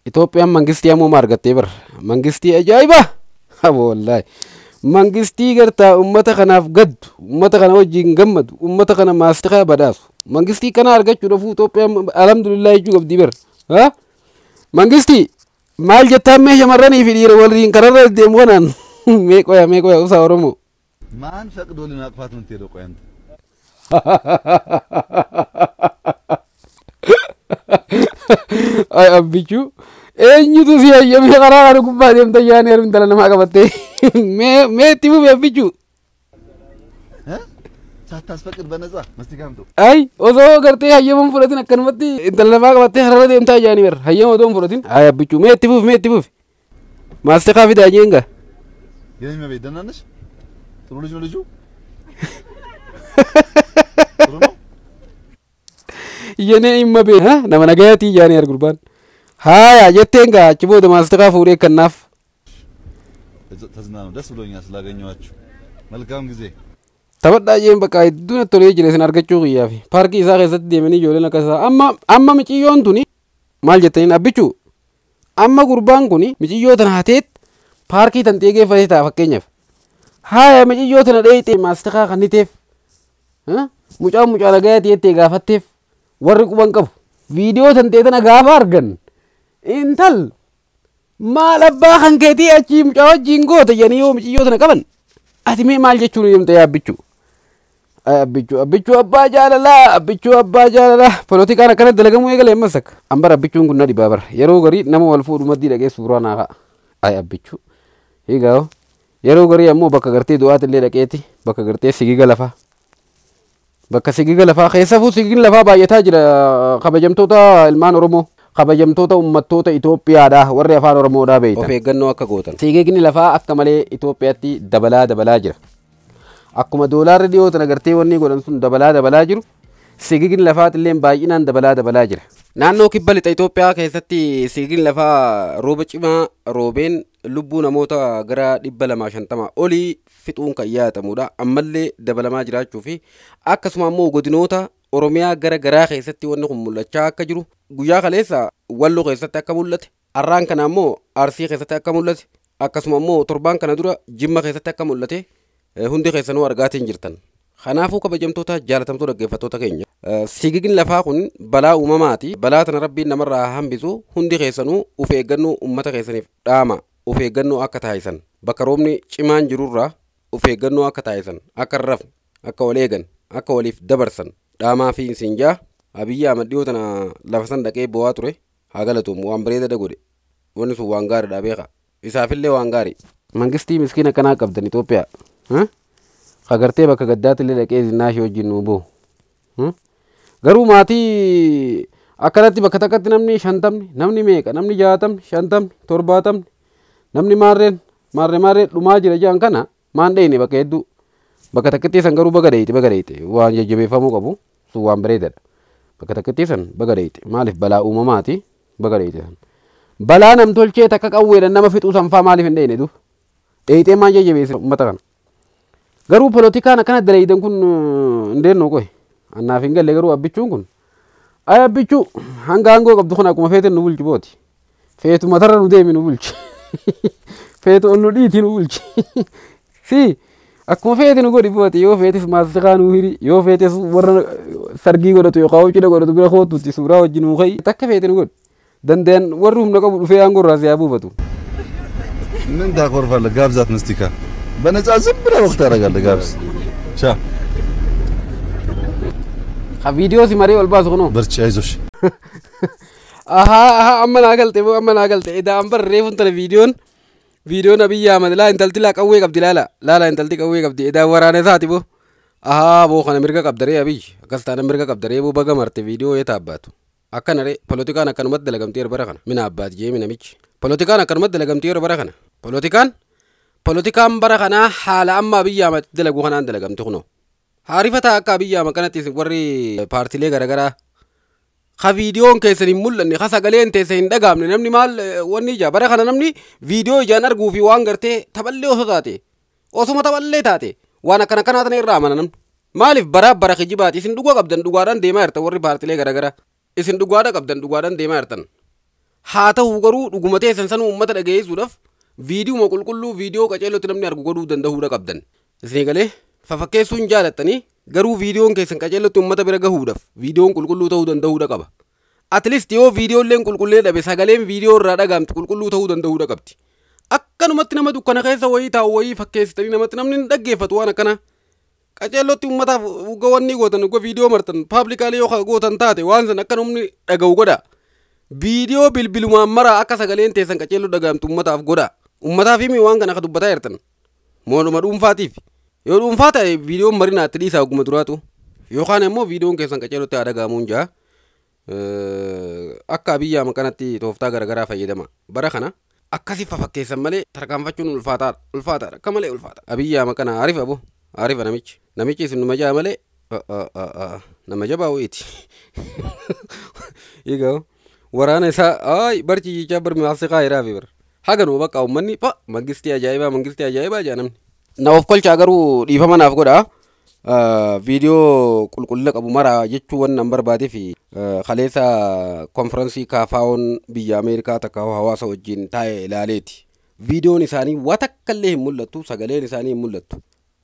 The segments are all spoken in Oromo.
Itoophiyaan mangistii ammoo argattee bara. Mangistii ajaa'iba! Abo wallaahi. Mangistii gartaa uummata kanaaf gaddu, uummata kana wajjin gammadu, uummata kana maastikaa badhaasu. Mangistii kana argachuudhaaf Itoophiyaan alhamdulillah jechuu qabdi bara. Ha? Mangistii maal jettaan mee shamarranii fi dhiira waliin kararra deemu kanaan mee qoya mee qoya usaa Oromoo. ማን ፈቅዶልን አቅፋት ነው የምትሄደው? ቆይ አንተ Ay abbichuu eenyutu si hayyamee karaa kana gubbaa deemta yaani harmi intala namaa qabattee mee mee itti fufi abbichuu. እ ሳታስፈቅድ በነፃ መስቲካ አምጡ። Ay osoo gartee hayyama hin fudhatin akkanumatti intala namaa qabattee kararra deemtaa yaani bar hayyama otoo hin fudhatin. Ay abbichuu mee itti fufi mee itti fufi. Maastiqaa fidaa jeenga. የኔ እመቤት ደህና ነሽ? ጥሩ ልጅ ነው ልጁ። ጥሩ ነው። Yenee dhimma bee nama nagayatii yaani har gurbaan. Haaya jetteen gaa achi booda maastiqaa fuudhee kannaaf. ተዝናኑ። ደስ ብሎኛል ስላገኘኋችሁ። መልካም ጊዜ። Taphadhaa jeen bakka hedduu natti tolee jira isin argachuu kiyyaafi. Paarkii isaa keessatti deemanii ijoolleen akka isaa amma amma miciyyoon tuni maal jettaniin abbichuu amma gurbaan kuni miciyyoo tana hateet paarkii tan xeegeeffatee ta'a fakkeenyaaf. Haaya miciyyoo tana dheeyxee maastiqaa kanniteef mucaan mucaa nagayaa jettee gaafatteef warri quban qabu viidiyoo tan ta'e tana gaafa argan intal maal abbaa kan keetii achii mucaa wajjin goota jedhanii yoo miciyyoo tana qaban ati mee maal jechuun deemta yaa abbichuu. Abbichuu abbichuu abbaa jaalalaa abbichuu abbaa jaalalaa polotikaan akkana dalagamuu eegale ammas akka ambara abbichuun kun na dhibaa bara yeroo garii nama wal fuudhu maddii dhaqee suuraa naa ka'a. Ay abbichuu egaa yeroo garii ammoo bakka gartee du'aati illee dhaqeeti bakka gartee sigiga lafaa. Bakka sigiga lafaa keessafuu sigigni lafaa baay'ataa jira kabajamtoota ilmaan Oromoo kabajamtoota uummattoota Itoophiyaadha warri afaan Oromoodhaa beeytan. Of eeggannoo akka gootan. Sigigni lafaa akka malee Itoophiyaatti dabalaa dabalaa jira. Akkuma doolaarri dhiyoo tana gartee wanni godhan sun dabalaa dabalaa jiru sigigni lafaatillee baay'inaan dabalaa dabalaa jira. Naannoo kibba lixa Itoophiyaa keessatti sigigni lafaa rooba cimaa roobeen lubbuu namoota gara 250 olii fixuun kan yaadatamudha. Ammallee dabalamaa jiraachuu fi akkasuma ammoo godinoota Oromiyaa gara garaa keessatti wanni kun mul'achaa akka jiru guyyaa kaleessa Walloo keessatti akka mul'ate arraan kana ammoo Arsii keessatti akka mul'ate akkasuma ammoo torbaan kana dura Jimma keessatti akka mul'ate hundi keessanuu argaatiin jirtan. Kanaafuu kabajamtoota jaalatamtoota dhaggeeffattoota keenya sigigni lafaa kun balaa uumamaati. Balaa tana rabbiin namarraa hambisu hundi keessanuu of eeggannoo uummata keessaniif dhaama. Of eeggannoo akka taasisan bakka roobni cimaan jirurraa of eeggannoo akka taasisan akka hin rafne akka wal eegan akka waliif dabarsan dhaamaa fi isin jaa Abiyyi Ahmad dhiyoo tana lafa san dhaqee bo'aa ture haa galatoom waan bareeda godhe wanni sun waan gaariidha beeka isaafillee waan gaarii. Mangistii miskiina kanaa qabdan Itoophiyaa. Kagartee bakka gaddaatti illee dhaqee zinnaashii wajjin nuu bo'u. Garuu maatii akkanatti bakka takkatti namni 50 namni meeqa namni 60 50 70 namni maarreen maarree maarree dhumaa jira jedhan kana maan dheeyne bakka hedduu bakka takkatti san garuu baga dheeyte baga dheeyte waan jajjabeeffamuu qabu sun waan bareedaadha. Bakka takkatti san baga dheeyte maaliif balaa uumamaati baga dheeyte san. Balaa namtolchee takka qawweedhaan nama fixuu san faa maaliif hin dheeyne duuba dheeytee maan jajjabeesse uummata kana. Garuu polotikaan akkana dalayidan kun hin qoy annaaf hin galle garuu abbichuun kun ay abbichuu hanga aangoo qabdu kun akkuma feeten nu bulchi booti feetu matarra nu deemi nu bulchi feetu ol nu dhiiti nu bulchi si akkuma feete nu godhi booti yoo feetes maastiqaa nu hiri yoo feetes warra sargii godhatu yookaan cidha godhatu bira kootutti suuraa wajjin nu ka'i takka feete nu godhi danda'an warri humna qabu dhufee aangoo irraa si haa buufatu. ምን ታኮርፋለህ? ጋብዛት መስቲካ በነፃ ዝም ብለህ ወቅት ታደርጋለህ። ጋብዝ ቻ Viidiyoo si maree ol baasu kunoo. በርቺ፣ አይዞሽ። Ahaa ahaa amma naa galte boo amma naa galte edaa an barre reefuun tana viidiyoon viidiyoon Abiyyi Ahmad laa intalti laa qawwee qabdi laala laala intalti qawwee qabdi edaa waraana isaati boo. Ahaa boo kana mirga qabdaree Abiyyi akkas taana mirga qabdaree boo baga marte viidiyoo yoo taabbaatu. Akkana ree polotikaan akkanumatti dalagamtee yeroo bara kana mina abbaati jee namichi. Polotikaan akkanumatti dalagamtee yeroo bara kana polotikaan polotikaan bara kanaa haala amma Abiyyi Ahmad dalagu kanaan dalagamte kunoo. Haarifataa akka Abiyyi Ahmad kanatti warri paartiilee garaagaraa ka viidiyoon keessan hin mul'anne ka sagaleen teessa hin dhagaamne namni maal wanni ija bara kana namni viidiyoo ijaan arguu fi waan gartee taphallee osoo taate osuma taphallee taate waan akkana kanaa tana irraa amana namni. Maaliif bara bara kijibaati isin dhugaa qabdan dhugaadhaan deemaa jirtan warri paartiilee garaagaraa isin dhugaadha qabdan dhugaadhaan deemaa jirtan. Haa ta'u garuu dhuguma teessan sanuu uummata dhageessuudhaaf viidiyoo qulqulluu viidiyoo qaceellotti namni argu godhuu danda'uudha qabdan. Isinii galee fafakkeessuun jaalattanii garuu viidiyoon keessan qaceellotti uummata bira gahuudhaaf viidiyoon qulqulluu ta'uu danda'uudha qaba. At least yoo viidiyoolleen qulqullee dhabe sagaleen viidiyoo irraa dhagaamtu qulqulluu ta'uu danda'uudha qabdi. Akkanumatti nama dukkana keessa wayii taa'u wayii fakkeessitanii namatti namni hin dhaggeeffatu waan akkana. Qaceellotti uummataaf uga wanni gootan uga viidiyoo martan publicly yoo gootan taate waan san akka namni dhaga'u godha. Viidiyoo bilbilumaan maraa akka sagaleen teessan qaceelloo dhagaamtu uummataaf godha. Uummataaf himi waan kana akka dubbataa jirtan. Moodhuma dhuunfaatiif. Yoo dhuunfaa ta'e viidiyoon marinaa itti dhiisaa oguma duraatu. Yookaan immoo viidiyoon keessan qaceellotti haa dhaga'amuun jaa. Akka Abiyyi kanatti tooftaa garaagaraa fayyadama. Bara kana akkasi fafakkeessan malee tarkaanfachuun ulfaataadha. Ulfaataadha. Akka malee ulfaata. Abiyyi kana arifa bo. Arifa namichi. Namichi isin numa jaa malee nama jabaa wayiiti. Egaa waraana isaa ay barchi jechaa bar maasiqaa jiraa fi bar. Haganuu bakka uummanni pa mangistii ajaa'ibaa mangistii ajaa'ibaa jaa namni. Na of kolchaa garuu dhiifama naaf godhaa. Viidiyoo qulqullina qabu mara jechuu waan barbaadee fi kaleessa konfiraansii kaafaa'oon biyya Ameerikaa takka hawaasa wajjin taa'e ilaaleeti. Viidiyoon isaanii waa takka illee hin mul'attu sagaleen isaanii hin mul'attu.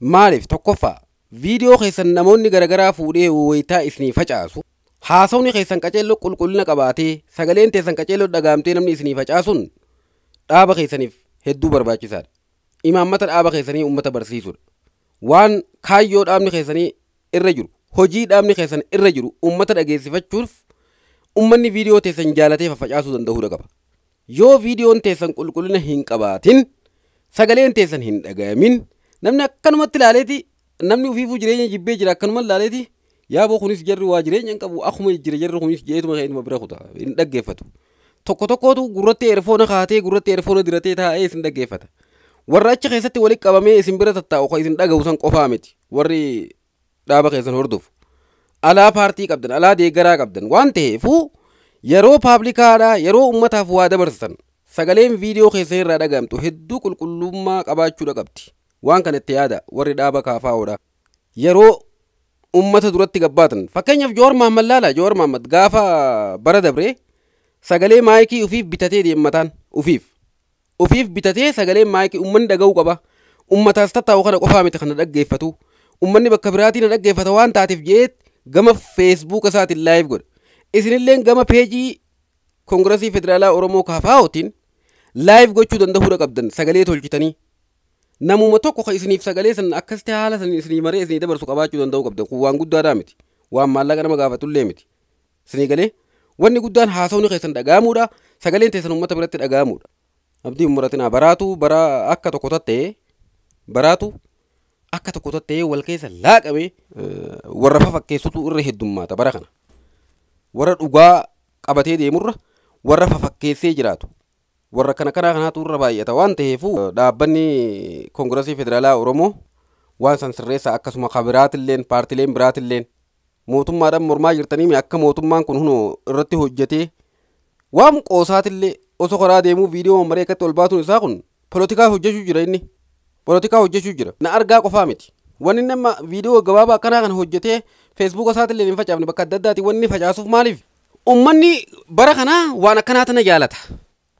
Maaliif tokkoffaa viidiyoo keessan namoonni garaagaraa fuudhee wayitaa isinii facaasu haasawni keessan qaceelloo qulqullina qabaatee sagaleen teessan qaceelloo dhagaamtee namni isinii facaasuun dhaaba keessaniif hedduu barbaachisaadha. Imaammata dhaaba keessanii uummata barsiisudha. Waan kaayyoo dhaabni keessanii irra jiru hojii dhaabni keessan irra jiru uummata dhageessifachuuf uummanni viidiyoo teessan jaalatee facaasuu danda'uudha qaba. Yoo viidiyoon teessan qulqullina hin qabaatin sagaleen teessan hin dhagayamin namni akkanumatti ilaaleeti namni ofiifuu jireenya jibbee jira akkanuma ilaaleeti yaaboo kunis jarri waa jireenya hin qabu akkuma jira jarri kunis jeetuma keetuma bira kuta hin dhaggeeffatu. Tokko tokkootu gurratti eerfoona kaatee gurratti eerfoona diratee taa'ee isin dhaggeeffata. Warra achi keessatti walitti qabamee isin bira tattaa'u kan isin dhaga'u san qofaa miti warri dhaaba keessan hordofu. Alaa paartii qabdan alaa deeggaraa qabdan waan ta'eefuu yeroo paablikaadhaa yeroo uummataaf waa dabarsan sagaleen viidiyoo keessan irraa dhaga'amtu hedduu qulqullummaa qabaachuudha qabdi. Waan kanatti yaada warri dhaaba kaafaa'oodha. Yeroo uummata duratti gabbaatan fakkeenyaaf Jowaar Mahaammad laala Jowaar Mahaammad gaafa bara dabree sagalee maayikii ufiif bitatee deemmataan ufiif. Ufiif bitatee sagalee maayikii uummanni dhaga'uu qaba. Uummataas tattaa'u kana qofaa miti kana dhaggeeffatu. Uummanni bakka biraatiin dhaggeeffata waan taateef jedhee gama feesbuuka isaatiin live godha. Isinilleen gama peejii Koongirasii Federaalaa Oromoo KFO'tiin live gochuu danda'uudha qabdan sagalee tolchitanii. Namuma tokko kan isiniif sagalee san akkasitti haala san isinii maree isinii dabarsu qabaachuu danda'uu qabdan. Kun waan guddaadhaa miti. Waan maallaqa nama gaafatullee miti. Isinii galee wanni guddaan haasawni keessan dhaga'amuudha. Sagaleen teessan uummata biratti dhaga'amuudha. Abdii ummaratinaa baraatu bara akka tokko tattee baraatu akka tokko tattee wal keessa laaqame warra fafakkeessutu irra heddummaata bara kana. Warra dhugaa qabatee deemurra warra fafakkeessee jiraatu. Warra kana kana kanaatu irra baay'ata waan ta'eefu dhaabbanni Koongirasii Federaalaa Oromoo waan san sirreessa akkasuma kabiraatilleen paartileen biraatilleen mootummaadhaan mormaa jirtanii akka mootummaan kun hunoo irratti hojjetee waan qoosaatillee osoo karaa deemuu viidiyoo maree akkatti ol baatuun isaa kun polotikaa hojjechuu jira inni. Polotikaa hojjechuu jira. Na argaa qofaa miti. Wanni nama viidiyoo gabaabaa akkanaa kana hojjetee feesbuuka isaatillee hin facaafne bakka adda addaati wanni facaasuuf maaliif? Uummanni bara kanaa waan akkanaa tana jaalata.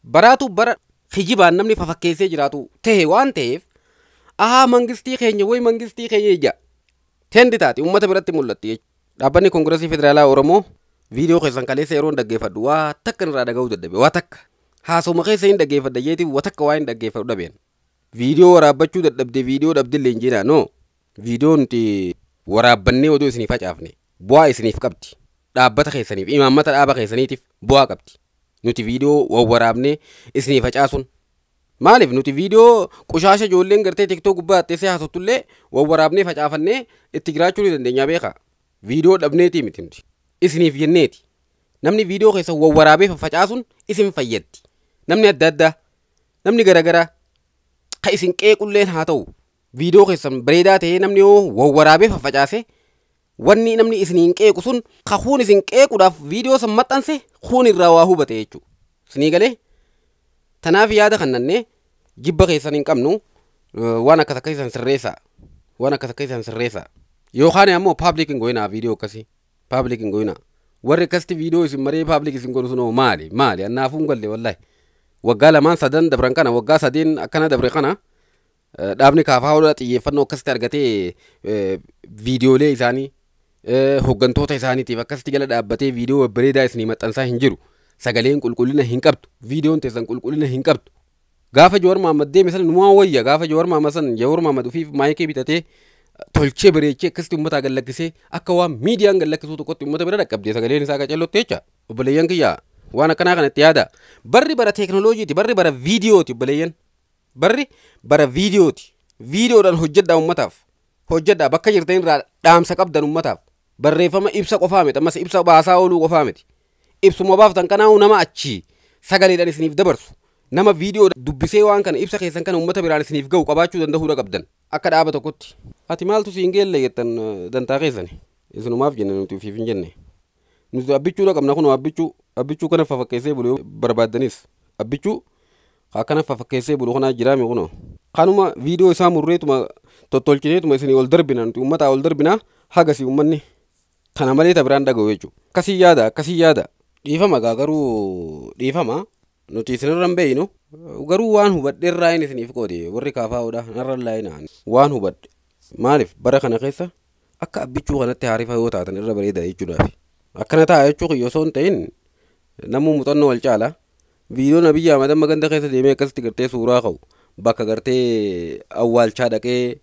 Baraatu bara kijibaan namni fafakkeessee jiraatu ta'e waan ta'eef ahaa mangistii keenya wayi mangistii keenya ija. Tendi taati uummata biratti mul'atti jechuudha. Dhaabbanni Koongirasii Federaalaa Oromoo viidiyoo keessan kaleessa yeroo dhaggeeffadhu waa takka irraa dhaga'uu dadhabe waa takka. Haasawuma keessa hin dhaggeeffadha jeetiif waa takka waa hin dhaggeeffadhu dhabeen. Viidiyoo waraabbachuu dadhabde viidiyoo dhabdillee hin jira noo. Viidiyoo nuti waraabbannee odoo isiniif facaafne bu'aa isiniif qabdi. Dhaabbata keessaniif imaammata dhaaba keessaniitiif bu'aa qabdi. Nuti viidiyoo wawwaraabnee isinii facaasuun. Maaliif nuti viidiyoo qushaasha ijoolleen gartee tiktook gubbaa teessee haasoftu wawwaraabnee facaafannee itti jiraachuu ni dandeenya beekaa. Viidiyoo dhabneetii miti nuti. Isiniif jenneeti. Namni viidiyoo keessa wawwaraabee facaasuun isin fayyaddi. Namni adda addaa namni garaagaraa ka isin qeequlleen haa ta'u viidiyoo keessan bareedaa ta'ee namni yoo wawwaraabee facaase wanni namni isiniin qeequ sun kakuun isin qeequudhaaf viidiyoo san maxxanse kuun irraa waa hubate jechuudha. Isinii galee tanaaf yaada kannannee jibba keessan hin qabnu waan akkas akkasii san sirreessaa waan akkas akkasii san sirreessaa yookaan ammoo public hin goyinaa viidiyoo akkasii public hin goyinaa Warri akkasitti viidiyoo isin maree public isin godhu sunoo maali? Maali? Annaafuu hin galle wallahi. Waggaa lamaan sadan dabran kana, waggaa sadeen akkana dabre kana, dhaabni KFO xiyyeeffannoo akkasitti argatee viidiyoolee isaanii hooggantoota isaaniitiif akkasitti jala dhaabbatee viidiyoo babbareedaa isinii maxxansaa hin jiru. Sagaleen qulqullina hin qabdu. Viidiyoon teessan qulqullina hin qabdu. Gaafa Jawaar Mahaammad deeme sana numaa wayya. Gaafa Jawaar Mahaammad san Jawaar Mahaammad ofiif maayikii bitatee tolchee bareechee akkasitti uummataa gallakkisee akka waan miidiyaan gallakkisuu tokkotti uummata bira dhaqqabdee sagaleen isaa qacellotti jecha. Obboleeyyan kiyya, waan akkanaa kanatti yaada. Barri bara teekinooloojiiti, barri bara viidiyooti obboleeyyan. Barri bara viidiyooti. Viidiyoodhaan hojjedhaa uummataaf. Hojjedhaa bakka jirtan irraa dhaamsa qabdan uummataaf. Barreeffama ibsa qofaa miti, ammas ibsa baasaa ooluu qofaa miti. Ibsuma baaftan kanaa'uu nama achii sagaleedhaan isiniif dabarsu. Nama viidiyoo dubbisee waan kana ibsa keessan kana uummata biraan isiniif ga'u qabaachuu danda'uudha qabdan. Akka dhaaba tokkotti. Ati maaltu siin geelle jettan, dantaa keessani. Isinumaaf jenne, nuti ofiif hin jenne. Nuti abbichuudha qabna kunoo, abbichuu abbichuu kana fafakkeessee bulu barbaaddanis. Abbichuu akkana fafakkeessee bulu kanaa jiraame kunoo. Kanuma viidiyoo isaa murreetuma tottolchineetuma isinii ol darbina, nuti uummataa ol darbina, hagasi uummanni kana malee ta biraan dhaga'u jechuudha. Akkasii yaada, akkasii yaada. Dhiifama gaa, garuu dhiifama, nuti isinirra hin beeynu, garuu waan hubadheerraa inni isiniif qoode. Warri KFOdha narra laayinaa waan hubadhe. Maaliif bara kana keessa akka abbichuu kanatti haarifa yoo taatan irra bareeda jechuudhaaf. Akkana ta'a jechuu kiyya osoo hin ta'in, namuu muuxannoo wal caala. Viidiyoon Abiyyi Ahmad amma ganda keessa deemee akkasitti gartee suuraa ka'u, bakka gartee awwaalchaa dhaqee,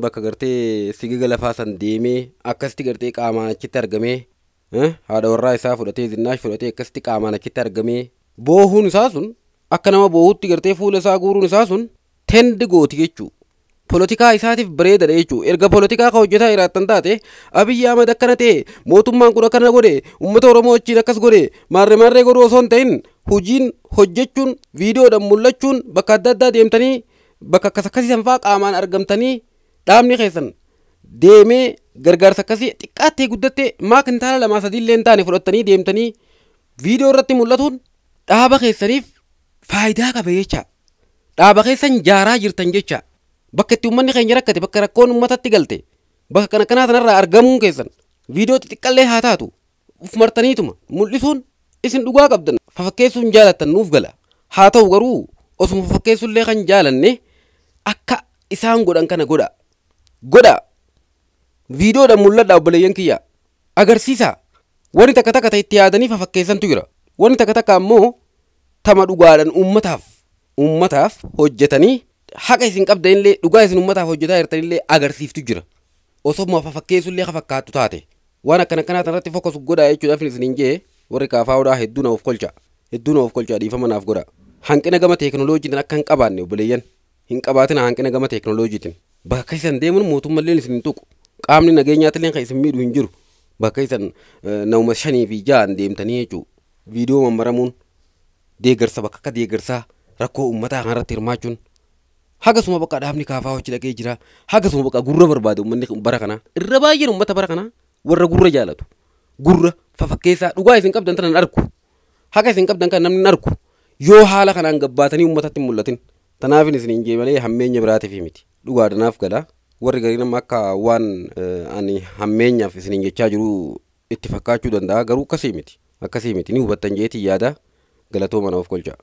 bakka gartee sigiga lafaa san deemee, akkasitti gartee qaamaan achitti argamee, haadha warraa isaa fudhatee, Zinnaash fudhatee, akkasitti qaamaan achitti argamee boohuun isaa sun, akka nama boohutti gartee fuula isaa guuruun isaa sun trend gooti jechuu. Polotikaa isaatiif bareedadha jechuu. Erga polotikaa ka hojjetaa jiraattan taate, Abiyyi Ahmad akkana ta'e, mootummaan kun akkana godhe, uummata Oromoo wajjin akkas godhe, maarree maarree godhuu osoo hin ta'in, hojiin hojjechuun, viidiyoodhaan mul'achuun, bakka adda addaa deemtanii, bakka akkas akkasii san fa'aa qaamaan argamtanii, dhaabni keessan deemee gargaarsa akkasii xiqqaattee guddattee maa kintaala lamaa sadii illee hin taane fudhattanii deemtanii viidiyoo irratti mul'atuun dhaaba keessaniif faayidaa qaba jecha. Dhaaba keessan jaaraa jirtan jecha. Bakka itti uummanni keenya rakkate, bakka rakkoon uummatatti galte, bakka kana kanaa sanarraa argamuun keessan viidiyoo xixiqqallee haa taatu uf martaniituma mul'isuun, isin dhugaa qabdan, fafakkeessuun jaalattan nuuf gala. Haa ta'u garuu osuma fafakkeessullee kan jaalanne akka isaan godhan kana godha. Godha. Viidiyoodhaan mul'adha obboleeyyan kiyya. Agarsiisa. Wanni takka takka itti yaadanii fafakkeessantu jira. Wanni takka takka ammoo tama dhugaadhaan uummataaf hojjetanii haqa isin qabdanillee, dhugaa isin uummataaf hojjetaa jirtanillee agarsiiftu jira. Osoo fafakkeessullee fakkaattu taate. Waan akkana akkanaa irratti focus godhaa jechuudhaaf isiniin jee. Warri KFOdhaa hedduu na of kolcha. Hedduu na of kolcha, dhiifama naaf godha. Hanqina gama teekinooloojiitiin akka hin qabaanne obboleeyyan. Hin qabaatina hanqina gama teekinooloojiitiin. Bakka isan deemuun mootummallee isin hin tuqu. Qaamni nageenyaatillee kan isin miidhu hin jiru. Bakka isan nama shanii fi ja'an deemtanii jechuudha. Viidiyoo mammaramuun deeggarsa, bakka akka deeggarsaa rakkoo uummataa kanarratti hirmaachuun hagasuma bakka dhaabni KFO hojii dhaqee jira. Hagasuma bakka gurra barbaade uummanni bara kanaa. Irra baay'een uummata bara kanaa warra gurra jaalatu. Gurra fafakkeessaa, dhugaa isin qabdan tanan argu. Haqa isin qabdan kan namni hin argu. Yoo haala kanaan gabbaatanii uummatatti hin mul'atin. Tanaafin isin hin jee malee hammeenya biraatiif miti. Dhugaadhanaaf gala. Warri garii nama akka waan ani hammeenyaaf isin jechaa jiru itti fakkaachuu danda'a, garuu akkasii miti. Akkasii miti, ni hubattan jeetii yaada. Galatooma, na of kolcha.